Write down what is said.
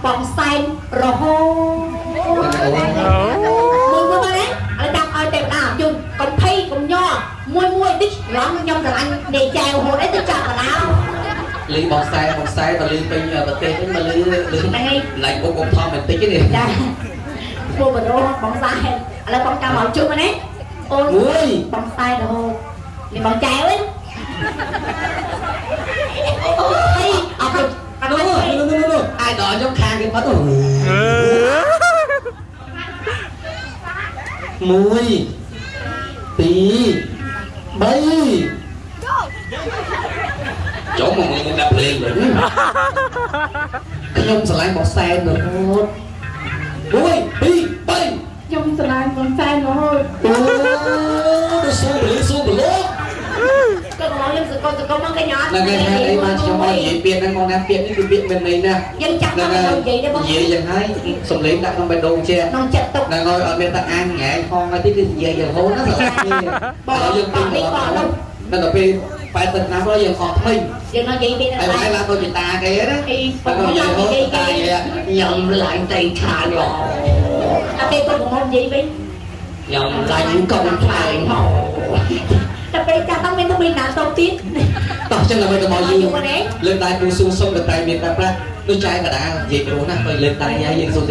បងសែនរហូតមួយមួយមកណាឥឡូវចាំឲ្យទេវតាជុំកុំភ័យកុំញ័រមួយមួយតិចឡងខ្ញុំស្រឡាញ់នាយចែវរហូតអីទៅចាប់កណ្ដោ លឺបងសែបងសែបើលឺពេញប្រទេសវិញមកលឺលឺ ហ្នឹងហើយ ឡៃបុកអ៊ំថមបន្តិចទេ ចាពួកបរោបងសែនឥឡូវបងចាំឲ្យជុំណាអូន មួយ បងសែនរហូតនេះបងចែវឯងអូយអត់អត់ នោះនោះនោះនោះអាយដល់ខ្ញុំខាងគេបាត់មួយពីរបីចូលមកមើលដាក់ភ្លេងវិញខ្ញុំស្រឡាញ់បងសែនរហូតមួយពីរបី ខ្ញុំស្រឡាញ់បងសែនរហូត អូទៅស៊ូបលីស៊ូបលូ ក៏មកយើងសកលសកលមកកញ្ញា ហ្នឹងហើយហេតុអីបានខ្ញុំឲ្យនិយាយពាក្យហ្នឹងមកណាពាក្យនេះគឺពាក្យមិនន័យណាស់ យើងចាប់ ហ្នឹង មក ហើយ និយាយទេបង និយាយយ៉ាងហើយសំឡេងដាក់ក្នុងបេះដូងជា ក្នុងចិត្តទុក ហ្នឹងហើយអត់មានតែអានង៉ែហងអីទេគឺនិយាយយ៉ាងហូតណាស្រឡាញ់គ្នា បង ឥឡូវយើងពេញ បង ដល់ បង ដល់ពេល80ឆ្នាំហើយយើងអស់ថ្មី យើងនៅនិយាយពី ហើយបងឯងឡើងទៅជាតាគេណា អីប បង ង និយាយហូត និយាយ តា គេ គេខ្ញុំឡើងទៅឆាឡ តែពេលកុំមកនិយាយវិញ ខ្ញុំឡើងកុំឆែងហោ តែពេលចាស់ទៅមានទៅមានណាតបទៀត តោះចឹងដើម្បីកុំឲ្យយូរលើកដៃគូស៊ូសុំតែមានតែប្រាក់ដូចចែកកដានិយាយព្រោះណាបើលើកដៃហើយយើងស៊ូ